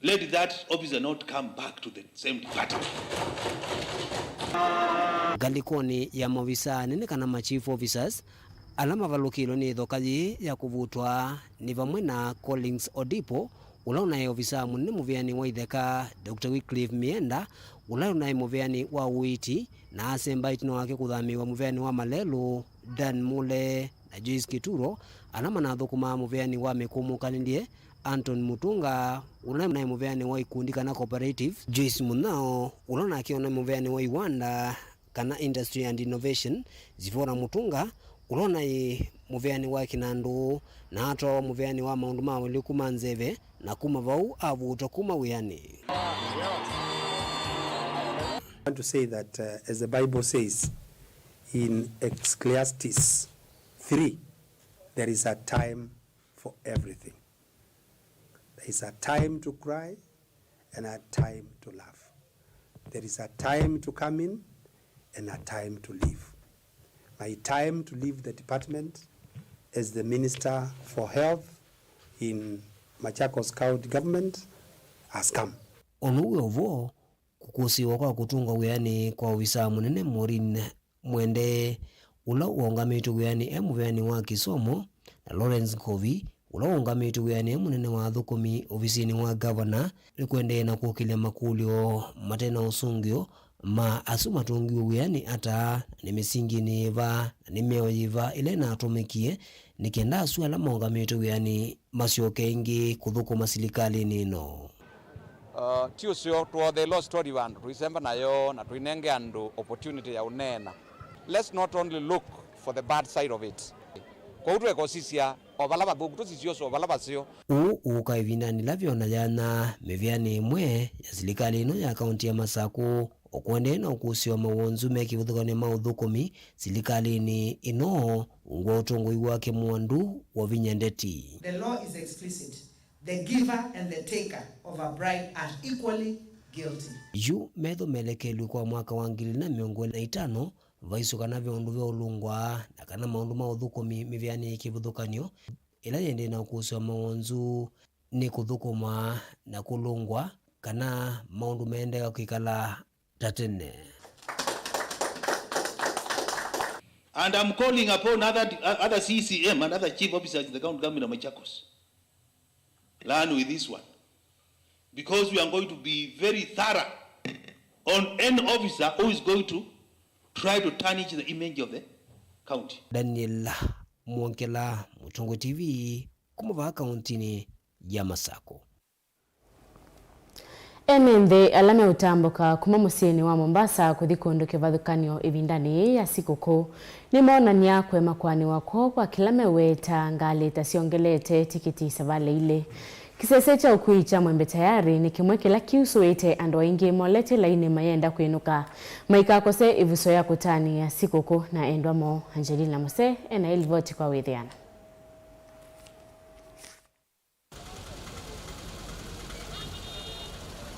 let that officer not come back to the same department. Ngalĩkonĩ ya maovisaa anene kana ma chief officers, ala mavalũkĩlwe nĩ ĩthoka yĩĩ ya kũvutwa nĩ vamwe na Collins Odipo, ũla ũnaĩ ovisaa mũnene mũveanĩ wa itheka, Doctor Wycliffe Mienda, ũla ũnaĩ mũveanĩ wa ũiiti, na asemba ĩtina wake kũthamĩĩwa mũveanĩ wa malelũ, Dan Mule, na Joyce Kituro, ala manathũkũmaa mũveanĩ wa mĩkũmũkanĩlye, Anton Mutunga, ũla naĩ mũveanĩ wa ikundi kana cooperative, Joyce Munyao, ũla nake ũnaĩ mũveanĩ wa iwanda kana industry and innovation, Zipporah Mutunga, ũla ũnaĩ mũveanĩ wa kĩnandũ, na atwawa mũveanĩ wa maũndũ ma ũliku ma nzeve, na kuma vau avutwa kuma wĩanĩ. I want to say that, uh, as the Bible says in Ecclesiastes three, there is a time for everything. There is a time to cry and a time to laugh. There is a time to come in and a time to leave. My time to leave the department as the Minister for Health in Machakos County Government has come. Ũndũ wĩ ũvoo, kũkũsĩĩwa kwa kũtũngwa wĩanĩ kwa ovisaa mũnene Maureen Mwende, ũla ũũngamĩtwe wĩanĩ e mũveanĩ wa kĩsomo, na Lawrence Nkovi, ũla ũũngamĩtwe wĩanĩ e mũnene wa athũkũmi ovisinĩ wa ngavana, nĩkũendee na kũkĩlya makũlyo mate na ũsũngĩo ma asu matũngiwe wĩanĩ ata, na nĩ mĩsinginĩ yĩva, na nĩ mĩao yĩva ĩla ĩnatũmĩkie nĩ kenda asu ala maũngamĩtwe wĩanĩ masyoke ĩngĩ kũthũkũma silikalĩnĩ ĩno. Uh, ti ũseo, twotheelwa story vandũ, tũisemba nayo na tũinenge andũ opportunity ya ũneena. Let's not only look for the bad side of it. Kwoou tũekosisya o vala vathũku, tũsisye ũseo o vala vaseo. Ũũ ũũka ĩvindanĩ ĩla vyona yanya mĩveanĩ ĩmwe ya silikalĩ ĩno ya kaunti ya Masakũ, o kũendee na ũkũsĩ wa mawonzu me kĩvathũkany'o ma ũthũkũmi silikalĩnĩ ĩno, ungu wa ũtongoi wake Mwandu Wavinya Ndeti. The law is explicit. The giver and the taker of a bribe are equally guilty. Yu metho melekelw'e kwa mwaka wa ngili na mĩongo ĩlĩ na itano, vaisũ kana ve ũndũ veũlũngwa, na kana maũndũ ma ũthũkũmi mĩveanĩ ya kĩvathũkany'o ĩla yĩendee na ũkũsĩ wa mawonzu nĩ kũthũkũma na kũlũngwa, kana maũndũ meendeea kwĩkala ta tene. And I'm calling upon other, other C C M and other chief officers in the county government of Machakos. Learn with this one. Because we are going to be very thorough on any officer who is going to try to tarnish the image of the county. Daniel Mwongela, Mũtongoi T V, kuma vaa kauntinĩ ya Masakũ. Ene nthĩ ala meũtambũka kuma mũsyĩnĩ wa Mombasa kũthi kũndũ kĩvathũkany'o ĩvindanĩ yĩĩ ya sikũkũ nĩmoonany'a kũema kũanĩwa kwoo kwa kĩla meũweta ngalĩ ta syongelete tikiti savalĩ ilĩ. Kĩsese kya ũkui kya Mwembe Tayari nĩ kĩmwe kĩla kiusũĩte andũ aingĩ molete lainĩ mayenda kwĩnũka maikakose ĩvuso ya kũtanĩa sikũkũ na endwa moo. Angelina Muse ena ĩlivoti kwa wĩthĩano.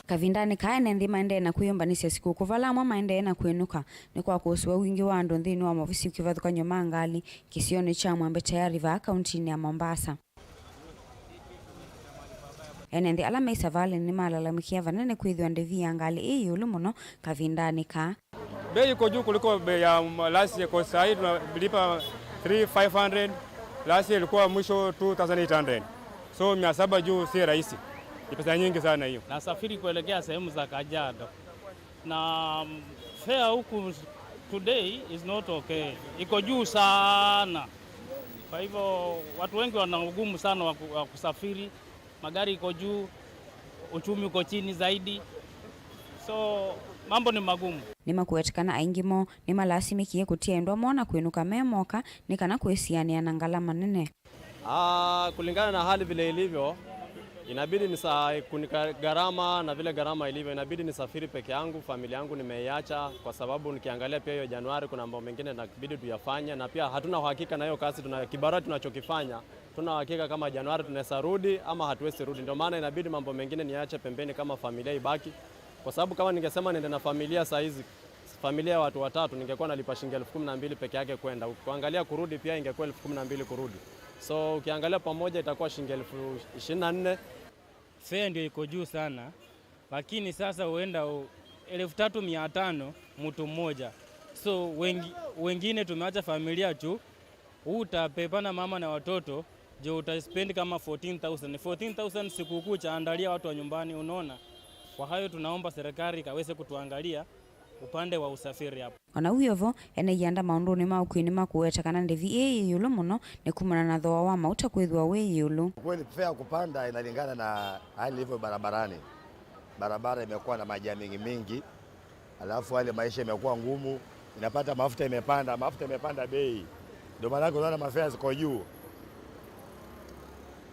Kavindanĩ kaa ene nthĩ maendee na kwĩyũmbanĩsya sikũkũ, vala amwe maendee na kwĩnũka nĩ kwa kũsũa wingĩ wa andũ nthĩnĩ wa maovisi kĩvathũkany'o ma ngalĩ kĩsionĩ kya Mwembe Tayari vaa kauntinĩ ya Mombasa. Ene nthĩ ala me savalĩnĩ nĩmalalamĩkie vanene kwĩthĩwa ndĩvi ya ngalĩ ĩ ĩũlũ mũno kavindanĩ kaa. Bei iko juu kuliko bei ya last year, kwa saa hii tunalipa three five hundred, last year ilikuwa mwisho two thousand eight hundred. So mia saba juu si rahisi. Ni pesa nyingi sana hiyo. Nasafiri kuelekea sehemu za Kajiado. Na fare huku today is not okay. Iko juu sana. Kwa hivyo watu wengi wana ugumu sana wa ku-, wa kusafiri. Magari iko juu, uchumi uko chini zaidi. So mambo ni magumu. Nĩmakuete kana aingĩ moo nĩmalasimĩkie kũtia endwa moo na kwĩnũka me moka nĩ kana kwĩsianĩa na ngalama nene. Ah, kulingana na hali vile ilivyo, inabidi nisa-, kunika gharama na vile gharama ilivyo, inabidi nisafiri peke yangu, familia yangu nimeiacha, kwa sababu nikiangalia pia hiyo Januari kuna mambo mengine inabidi tuyafanye, na pia hatuna uhakika na hiyo kazi tuna-, kibarua tunachokifanya, tuna uhakika kama Januari tunaweza rudi ama hatuwezi rudi. Ndio maana inabidi mambo mengine niache pembeni kama familia ibaki, kwa sababu kama ningesema niende na familia saa hizi, familia ya watu watatu, ningekuwa nalipa shilingi elfu kumi na mbili peke yake kwenda. Kuangalia kurudi pia ingekuwa elfu kumi na mbili kurudi. So ukiangalia pamoja itakuwa shilingi elfu ishirini na nne. Fare ndio iko juu sana, lakini sasa huenda u-, elfu tatu mia tano mtu mmoja. So wengi-, wengine tumeacha familia tu, utabebana mama na watoto, juu utaspend kama fourteen thousand. Fourteen thousand sikukuu chaandalia watu wa nyumbani, unaona? Kwa hayo tunaomba serikali ikaweze kutuangalia upande wa usafiri hapo. O na wĩ o vo, ene ianda maũndũnĩ ma ũkui nĩmakũweta kana ndĩvi ĩĩ yĩ ĩũlũ mũno nĩ kumana na thooa wa mauta kwĩthĩwa wĩ ĩũlũ. Kweli fare kupanda inalingana na hali ilivyo barabarani. Barabara imekuwa na majamingi mingi, alafu hali maisha imekuwa ngumu, inapata mafuta imepanda, mafuta imepanda bei, ndio maana unaona mafare ziko juu.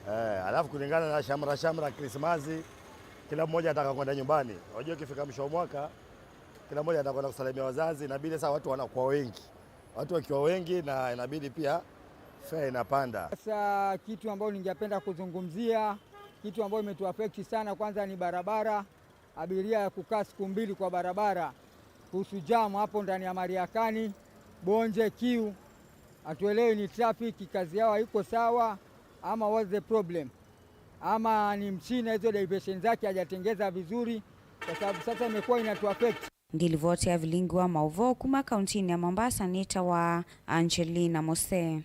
Eh, alafu kulingana na shamra shamra Krismasi, kila mmoja anataka kwenda nyumbani. Unajua ikifika mwisho wa mwaka, kila mmoja anataka kwenda kusalimia wazazi, inabidi sasa watu wanakuwa wengi. Watu wakiwa wengi na inabidi pia fare inapanda. Sasa kitu ambayo ningependa kuzungumzia, kitu ambayo imetuaffect sana kwanza ni barabara. Abiria ya kukaa siku mbili kwa barabara, kuhusu jam hapo ndani ya Mariakani, Bonje, Kiu. Hatuelewi ni traffic, kazi yao haiko sawa, ama what's the problem? Ama ni Mchina hizo diversion zake hajatengeza vizuri, kwa sababu sasa imekuwa inatuaffect. Ngilivoti ya vilingi wa maũvoo kuma kauntinĩ ya Mombasa nĩtawa Angelina Mose.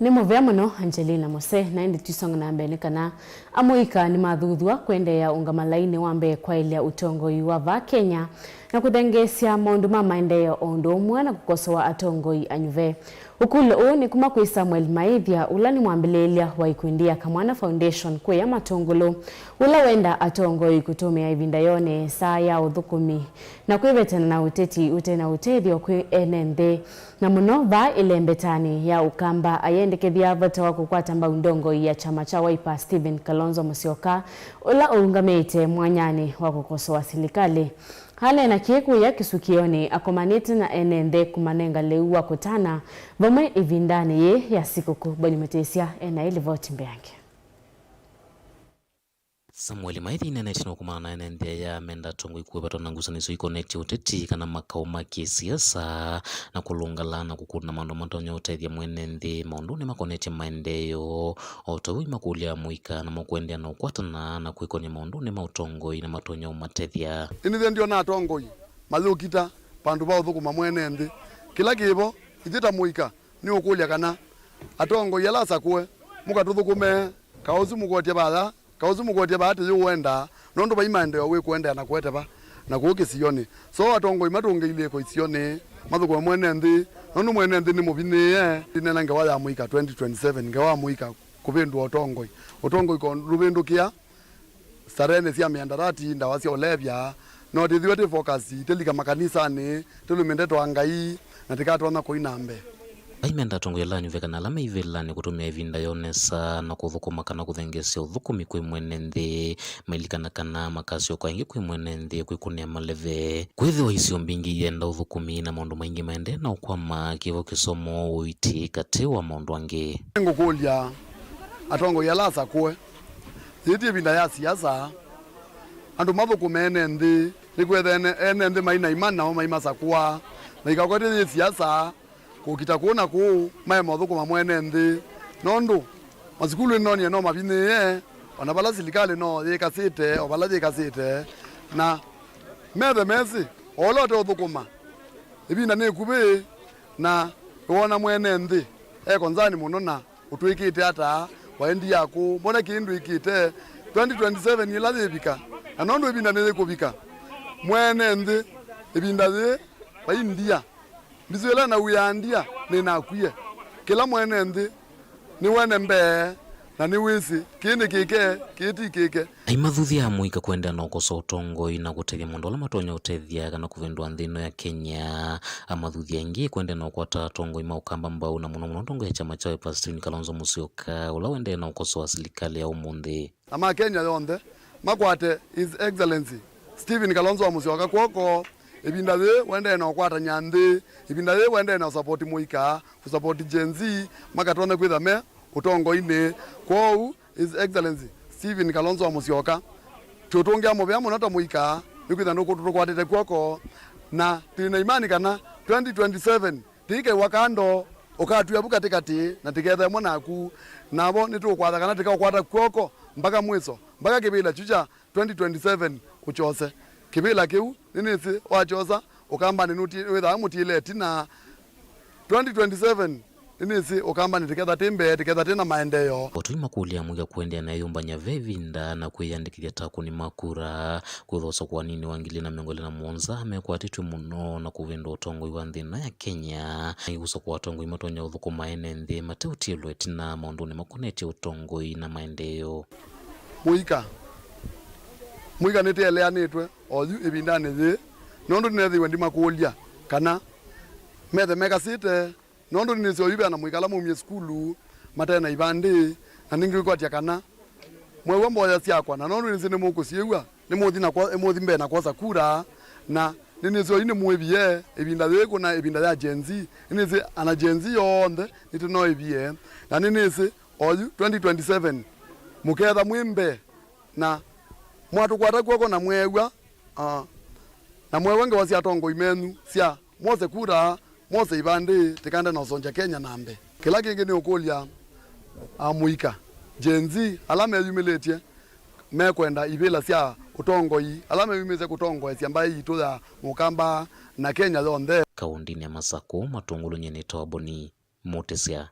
Nĩ mũvea mũno Angelina Mose, na ĩndĩ tũisonga na mbee nĩ kana amũika nĩmathuthw'a kũendeea ũngama lainĩ wa mbee kwaĩlya ũtongoi wa vaa Kenya na kũthengeesya maũndũ ma maendeeo o ũndũ ũmwe na kũkosoa atongoi anyuve. Ũkũlyo ũũ nĩ kuma kwĩ Samuel Maĩthya, ũla nĩ mwambĩlĩĩlya wa ikundi ya Kamwana Foundation kũya Matũngũlũ, ũla wenda atongoi kũtũmĩa ĩvinda yoo nesa ya ũthũkũmi na kwĩvetana na ũteti ũte na ũtethyo kwĩ ene nthĩ, na mũno vaa ĩlembetanĩ ya Ũkamba. Ayendekethya vata wa kũkwata mbau ndongoi ya kyama kya Wiper Stephen Kalonzo Musyoka, ũla ũũngamĩte mwanyanĩ wa kũkosoa silikalĩ. Aneena kĩĩ kũya kĩsukĩonĩ akomanĩte na ene nthĩ kũmanenga lĩu wa kũtana vamwe ĩvindanĩ yĩĩ ya sikũkũ. Boni Mũtĩsya ena ĩlivoti mbeange. Samuel Maĩthya aineenetye na kũkomana na ene nthĩ aya menda atongoi kũĩvatwa na ngusanĩsyo ikonetye ũteti kana makaũ ma kĩsiasa na kũlũngala na kũkũna maũndũ matonya ũtethya mwene nthĩ maũndũnĩ makonetye maendeeo, o ta ũu imakũlya amũika namo kũendeea na ũkwatana na kwĩkonya maũndũnĩ ma ũtongoi na matonya ũmatethya. Ĩnĩthya ndiona atongoi mayũkita vandũ va ũthũkũma mwene nthĩ. Kĩla kĩvo, ithyĩ ta mũika, nĩ ũkũlya kana atongoi ala asakũe mũkatũthũkũme, kaũsu mũkwetye vaya, kaũsu mũkwetye vaya tĩyũũendaa, nũndũ vai maendeeo wĩkũendeea na kũete va na kũu kĩsionĩ. So atongoi matũngĩilyĩ ĩko isionĩ, mathũkũme mwene nthĩ, nũndũ mwene nthĩ nĩ mũvinĩĩe. Ndinena ngewa ya mũika twenty twenty-seven, ngewa ya mũika kũvĩndũa ũtongoi. Ũtongoi ko ndũvĩndũkĩa starehe sya mĩandarati, ndawa sya ũlevya, no tĩthĩwe twĩ focus, tĩlika makanisanĩ, tũlũmye ndeto wa Ngai, na tĩkatonya kũi na mbee. Aimenda atongoi ala anyuve kana ala me ivĩlanĩ kũtũmĩa ĩvinda yoo nesa na kũthũkũma kana kũthengeesya ũthũkũmi kwĩ mwene nthĩ, mailikana kana makasyoka ĩngĩ kwĩ mwene nthĩ kwĩkũnĩa maleve. Kwĩthĩwa isio mbingĩ ienda ũthũkũmi na maũndũ maingĩ maendee na ũkwama, kĩvo, kĩsomo, ũiiti, katĩ wa maũndũ angĩ. Nĩngũkũlya atongoi ala asakũe, yĩĩ ti ĩvinda ya siasa. Andũ mathũkũme ene nthĩ, nĩkwĩthĩwa ene, ene nthĩ mai na imani nao maimasakũa. Na ikakwatĩthye siasa, Kũkita kũũ na kũũ, maema ũthũkũma mwene nthĩ, nũndũ masukulu nĩnonie no mavinyĩĩe, o na vala silikalĩ no yĩkasĩte, o vala yĩkasĩte, na methe mesĩ, o ũla ũteũthũkũma, ĩvinda nĩ ĩkuvĩ, na nĩwoona mwene nthĩ e konzani mũno na ũtwĩkĩte ata, waendi yaku, mbona kĩĩ ndwĩkĩte? Twenty twenty-seven yĩla yĩvika, na nũndũ ĩvinda nĩyĩkũvika, mwene nthĩ, ĩvinda yĩĩ vai ndia, mbisũ ĩla nauĩaa ndia nĩnakwie. Kĩla mwene nthĩ nĩwene mbee, na nĩwĩsĩ kĩĩ nĩ kĩke, kĩĩ ti kĩke. Aimathuthya amũika kũendeea na ũkosa ũtongoi na kũtethya maũndũ ala matonya ũtethya kana kũvĩndũa nthĩ ĩno ya Kenya. Amathuthya aingĩ kũendeea na ũkwata atongoi ma ũkamba mbau, na mũno mũno atongoi ya kyama kya Wiper Stephen Kalonzo Musyoka, ũla ũendee na ũkosoa silikalĩ ya ũmũnthĩ. Na ma Kenya yonthe makwate His Excellency Stephen Kalonzo wa Musyoka kw'oko. Ĩvinda yĩĩ ũendee na ũkwatany'a nthĩ, ĩvinda yĩĩ ũendee na ũsapoti mũika, kũsapoti Gen Z, makatonya kwĩtha me ũtongoinĩ. Kwoou, His Excellency Stephen Kalonzo wa Musyoka, tũtũngĩa mũvea mũno ta mũika, nĩkwĩthĩa nũkũ-, tũkwatĩte kw'oko, na twĩ na imani kana twenty twenty-seven tĩikew'a kando, ũkatw'a vu katĩkatĩ na tĩketha ĩmwe naku. Navo nĩtũkwatha kana tĩkaũkwata kw'oko mpaka mwiso, mpaka kĩvĩla kyu kya twenty twenty-seven ũkyose. Kĩvĩla kĩu nĩnĩsĩ wakyosa, ũkambanĩ nũti-, wĩthaa mũtiĩle ĩtina. Twenty twenty-seven nĩnĩsĩ ũkambanĩ tĩketha tĩ mbee, tĩketha tĩ na maendeeo. O tũimakũlya amũika kũendeea na ĩyũmbany'a ve ĩvinda na kwĩyandĩkĩthya ta akũni ma kura, kwĩthwa ũsakũaninĩ wa ngili ilĩ na mĩongo ĩlĩ na mũonza mekwatĩtw'e mũno na kũvĩndũa ũtongoi wa nthĩ ĩno ya Kenya, na ikusa kwa atongoi matonya ũthũkũma ene nthĩ mateũtiĩlwa ĩtina maũndũnĩ makonetye ũtongoi na maendeeo. Mũika. Mũika nĩtĩeleanĩtwe oyu ĩvindanĩ yĩĩ, nũndũ nĩneethĩiwe ndimakũlya kana methe mekasĩte, nũndũ nĩnĩsĩ oyu ve na mũika ala maumie sukulu mate na ivandĩ, na nĩngĩkwatya kana mwew'a mboya syakwa, na nũndũ nĩnĩsĩ nĩmũkũsyĩw'a, nĩmũthi na kwo-, nĩmũthi mbee na kwosa kura, na nĩnĩsĩ oyu nĩmwĩvie ĩvinda yĩĩ kũna ĩvinda ya Gen Z, nĩnĩsĩ ana Gen Z yonthe nĩtũnoĩvie, na nĩnĩsĩ oyu twenty twenty-seven mũketha mwĩ mbee na mwatũkwata kw'oko na mweew'a, ah, na mweew'a ngewa sya atongoi menyu sya mwose kura, mwose ivandĩ, tĩkaende na ũsongya Kenya na mbee. Kĩla kĩngĩ nĩ ũkũlya amũika, Gen Z, ala meyumĩlĩtye, mekwenda ivĩla sya ũtongoi, ala meyumĩtye kũtongoesya mbaĩ yitũ ya Mũkamba na Kenya yonthe. Kaũndĩnĩ ya Masakũ, Matũngũlũ, nyie nĩtawa Boni Mũtĩsya.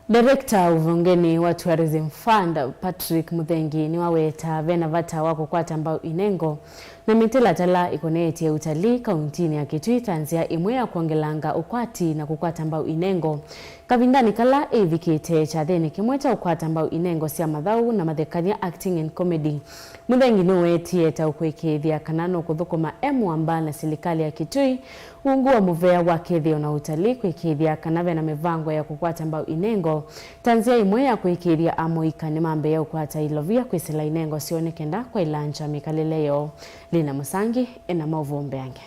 Director ũvongenĩ wa Tourism Fund, Patrick Muthengi, nĩwaweta vena vata wa kũkwata mbau inengo na mĩtalatala ĩkoneetye utalii kauntinĩ ya Kitui ta nzĩa ĩmwe ya kwongelanga ũkwati na kũkwata mbau inengo. Kavindanĩ kala ĩvikĩte kyathĩnĩ kĩmwe kya ũkwata mbau inengo sya mathaũ na mathekany'a, acting and comedy, Muthengi nũwetie ta ũkũĩkĩĩthya kana nũkũthũkũma e mũamba na silikalĩ ya Kitui ungu wa mũvea wa kĩthĩo na utalii kũĩkĩĩthya kana vena mĩvango ya kũkwata mbau inengo ta nzĩa ĩmwe ya kũĩkĩĩthya amũika nĩmambĩĩa ũkwata ilovia kwĩsĩla inengo syoo nĩ kenda kwaĩlangya mĩkalĩle yoo. Lina Mũsangi ena maũvoo mbeange.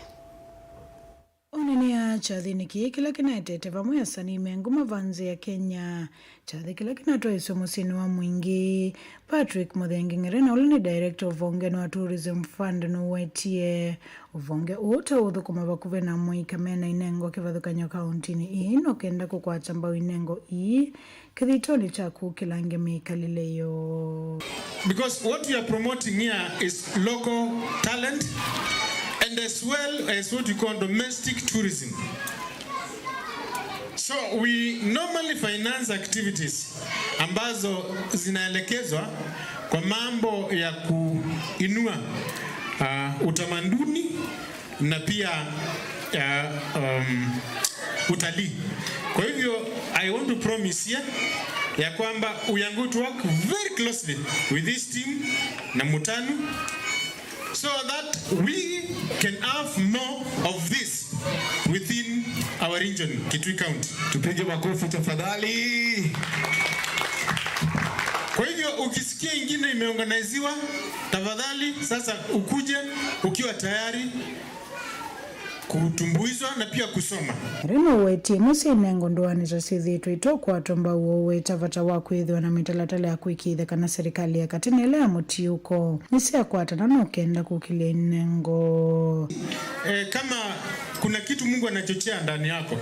Ũneenea kyathĩnĩ kĩĩ kĩla kĩnaetete vamwe asanii me nguma va nzĩ ya Kenya, kyathĩ kĩla kĩnatwaĩswe mũsyĩnĩ wa Mwingĩ, Patrick Muthengi Ng'ere, na ũla nĩ director ũvongenĩ wa Tourism Fund, nũwetie ũvonge ũũ ta ũũthũkũma vakuvĩ na amũika mena inengo kĩvathũkany'o kauntinĩ ĩĩ no kenda kũkwata mbau inengo ii kĩthitonĩ kya kũkĩlangya mĩkalĩle yoo. Because what we are promoting here is local talent and as well as what we call domestic tourism. So we normally finance activities ambazo zinaelekezwa kwa mambo ya kuinua, uh, utamaduni na pia, uh, um, utalii. Kwa hivyo, I want to promise here ya kwamba we are going to work very closely with this team na Mutanu so that we can have more of this within our region, Kitui County. Tupige makofi tafadhali. Kwa hivyo, ukisikia ingine imeorganiziwa, tafadhali sasa ukuje ukiwa tayari. kutumbuizwa na pia kusoma. Rĩu nũwetie imwe sya inengo ndũanĩ ta syĩthĩĩtwe itokwatwa mbau ũweta vata wa kwĩthĩwa na mĩtalatala ya kũĩkĩĩthya kana serikali ya katĩ na ĩla ya mũtiũko nĩsyakwatana na ũkenda kũkĩlya inengo. Eh, kama kuna kitu Mungu anachochea ndani yako,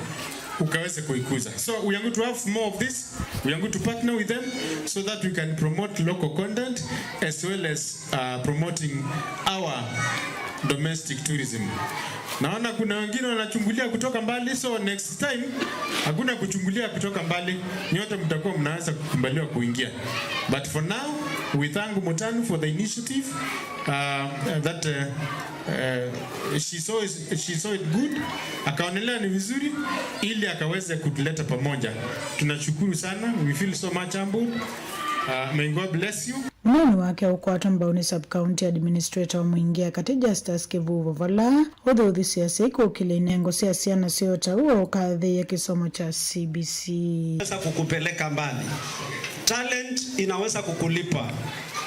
ukaweze kuikuza. So we are going to have more of this. We are going to partner with them so that we can promote local content as well as uh, promoting our domestic tourism. Naona kuna wengine wanachungulia kutoka mbali, so next time hakuna kuchungulia kutoka mbali, nyote mtakuwa mnaweza kukubaliwa kuingia. But for now, we thank Mutanu for the initiative uh, that uh, uh, she saw, she saw it good, akaonelea ni vizuri ili akaweze kutuleta pamoja. Tunashukuru sana, we feel so much humbled. Uh, may God bless you. Mũneeni wake ũkwatwa mbau nĩ sub-county administrator wa Mwingi ya Katĩ Justus Kivuvo, vala ũthũthĩsya syai kũkĩlya inengo sya syana sya ũtau wa ũkathĩĩe kĩsomo kya C B C. Inaweza kukupeleka mbali. Talent inaweza kukulipa.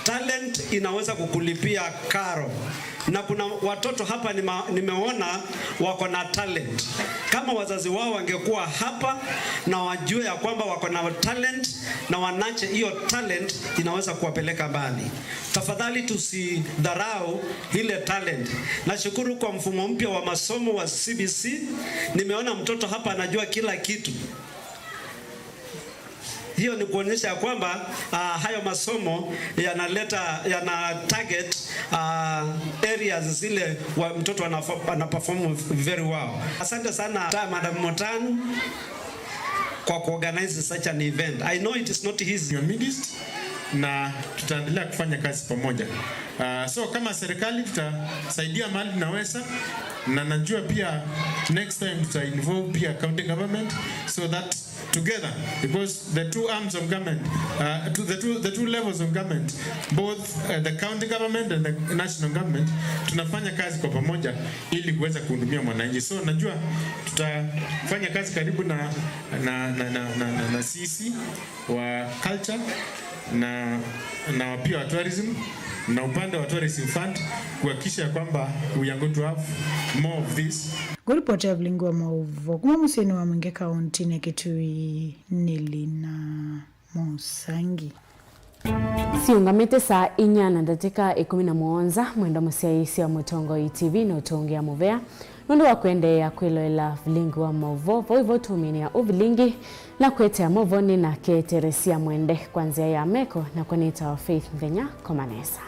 Talent inaweza kukulipia karo. Na kuna watoto hapa nima, nimeona wako na talent. Kama wazazi wao wangekuwa hapa na wajue ya kwamba wako na talent na wanache hiyo talent, inaweza kuwapeleka mbali. Tafadhali tusidharau ile talent. Nashukuru kwa mfumo mpya wa masomo wa C B C. Nimeona mtoto hapa anajua kila kitu. Hiyo ni kuonyesha ya kwamba uh, hayo masomo yanaleta yana target uh, areas zile wa mtoto ana perform very well. Asante sana Madam Motan kwa kuorganize such an event. I know it is not easy. Your ministry na tutaendelea kufanya kazi pamoja. Uh, so kama serikali tutasaidia mahali tunaweza, na najua pia next time tuta involve pia county government so that together, because the two arms of government uh, to the two the two levels of government, both uh, the county government and the national government, tunafanya kazi kwa pamoja ili kuweza kuhudumia mwananchi. So najua tutafanya kazi karibu na na na, na, na, na, na C C wa culture na na pia wa tourism na upande wa tourism fund kuhakikisha kwamba we are going to have more of this. Ngũripoti ya Vilingi wa Maũvoo kuma mũsyĩnĩ wa Mwingi kaũntĩnĩ ya Kitui nĩ Lina Mũsangi. Siũngamĩte saa inya na ndatĩka ĩkũmi na mũonza, mwenda mũsyaĩĩsya wa Mũtongoi T V nũtũngĩa mũvea nũndũ wa kũendeea kwĩloela Vilingi wa Maũvoo. Vau ivo tũminĩa ũvilingi na kũetea movoni nake Teresia Mwende kwa nzĩa ya meko, nakwa nĩtawa Faith Nthenya. Koma nesa.